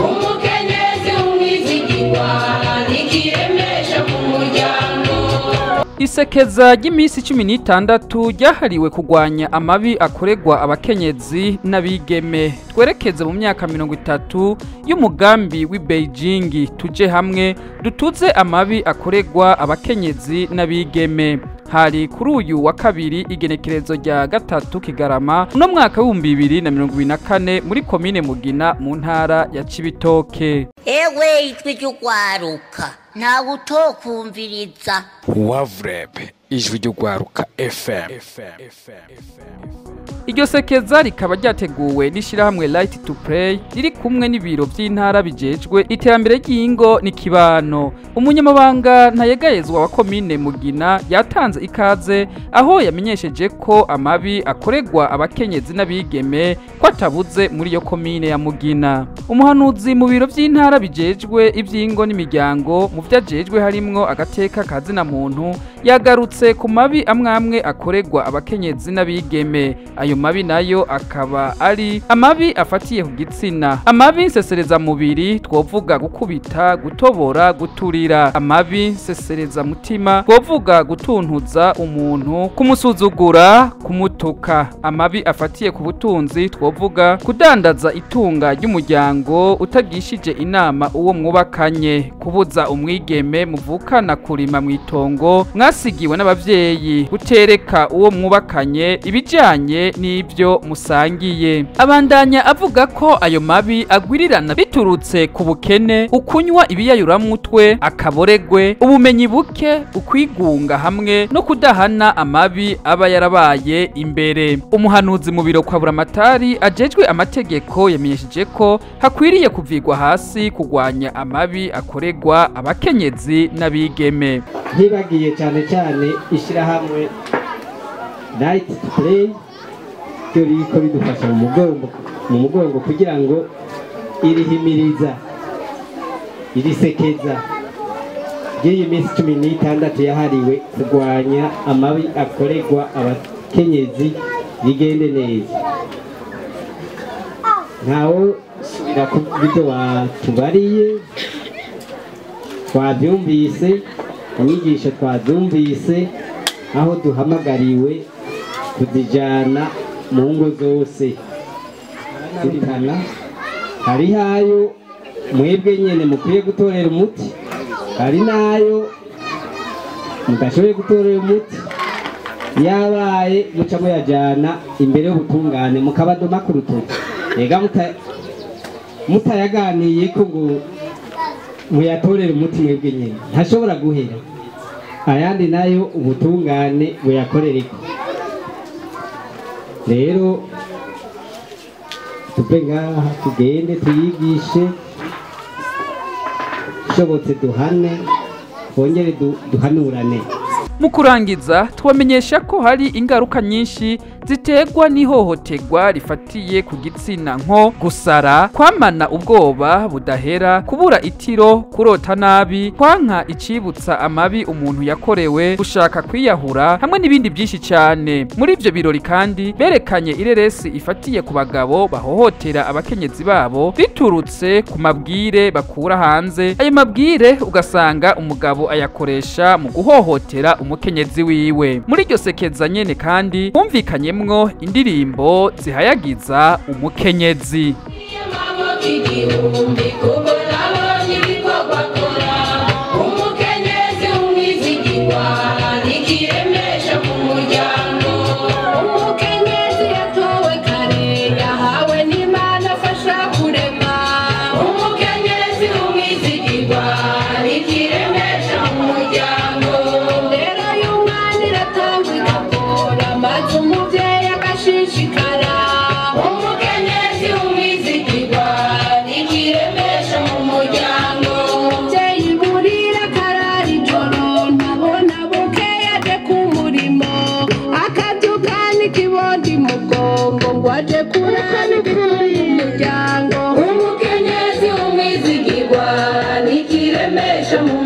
Umukenyezi w'umwizigirwa nikiremesha mu muryango. Isekeza ry'iminsi 16 ryahariwe kugwanya amabi akoregwa abakenyezi n'abigeme. Twerekeze mu myaka 30 y'umugambi w'i Beijing, tuje hamwe dutuze amabi akoregwa abakenyezi n'abigeme. Hari kuri uyu wa kabiri igenekerezo rya 3 Kigarama no mwaka w'ibihumbi 2024 muri komine Mugina mu ntara ya Cibitoke. Ewe ijwi ry'ugwaruka ntawe utokumviriza. Wavreb, ijwi ry'ugwaruka FM. Iryo sekeza rikaba ryateguwe n'ishirahamwe Light to Pray riri kumwe n'ibiro by'intara bijejwe iterambere ry'ingo n'ikibano. Umunyamabanga ntayegayezwa wa komine Mugina yatanze ikaze aho yamenyesheje ko amabi akoregwa abakenyezi n'abigeme ko atabuze muri iyo komine ya Mugina. Umuhanuzi mu biro by'intara bijejwe iby'ingo n'imiryango mu vyajejwe harimwo agateka kazina muntu yagarutse ku mabi amwamwe akoregwa abakenyezi n'abigeme. Ayo mabi nayo akaba ari amabi afatiye ku gitsina, amabi nsesereza mubiri twovuga gukubita, gutobora, guturira, amabi nsesereza mutima twovuga gutuntuza umuntu, kumusuzugura, kumutuka, amabi afatiye ku butunzi twovuga kudandaza itunga ry'umuryango utagishije inama uwo mwubakanye, kubuza umwigeme muvukana kurima mw'itongo mwasigiwe n'abavyeyi, gutereka uwo mwubakanye ibijanye n'ibyo musangiye. Abandanya avuga ko ayo mabi agwirirana biturutse ku bukene, ukunywa ibiyayuramutwe, akaboregwe, ubumenyi buke, ukwigunga hamwe no kudahana amabi aba yarabaye imbere. Umuhanuzi mu biro kwa Buramatari ajejwe amategeko yamenyesheje ko hakwiriye kuvigwa hasi kugwanya amabi akoregwa abakenyezi n'abigeme. Ntibagiye cyane cyane ishirahamwe Light to Play ryo ririko ridufasha mu mugongo kugira ngo irihimiriza irisekeza ry'iyi minsi 16 yahariwe kurwanya amabi akoregwa abakenyezi rigende neza. Ntawo subira ku byo watubariye, twabyumvise, inyigisho twazumvise, aho duhamagariwe kuzijana mu ngo zose. Zirikana hari hayo mwebwe nyene mukwiye gutorera umuti, hari nayo mudashoboye gutorera umuti, yabaye muca muyajana imbere y'ubutungane mukabadoma ku rutoki. Ega mutayaganiye ko ngo muyatorere umuti mwebwe nyene ntashobora guhera, ayandi nayo ubutungane buyakorereko. Rero tuve ngaha tugende tuyigishe, shobotse duhane, twongere duhanurane. Mu kurangiza tubamenyesha ko hari ingaruka nyinshi ziterwa n'ihohoterwa rifatiye ku gitsina nko gusara, kwamana ubwoba budahera, kubura itiro, kurota nabi, kwanka icibutsa amabi umuntu yakorewe, gushaka kwiyahura hamwe n'ibindi byinshi cyane. Muri ivyo birori kandi berekanye ireresi ifatiye ku bagabo bahohotera abakenyezi babo biturutse ku mabwire bakura hanze. Ayo mabwire ugasanga umugabo ayakoresha mu guhohotera umukenyezi wiwe. Muri iryo sekeza nyene kandi humvikanyemwo indirimbo zihayagiza umukenyezi. Umukenyezi w'umwizigirwa nikiremesha mu muryango. Umukenyezi yatowe kare yahawe n'Imana afasha kurema. Umukenyezi w'umwizigirwa nikiremesha mu muryango. Indero y'umwana iratangwa igakora maze umuvyeyi agashishikara. Umukenyezi w'umwizigirwa nikiremesha mu muryango. Umuvyeyi burira akarara ijoro ntabona bukeye aje ku murimo, akavyuka n'ikibondi mu mugongo ngo aje kuraba ibitunga umuryango. Umukenyezi w'umwizigirwa nikiremesha mu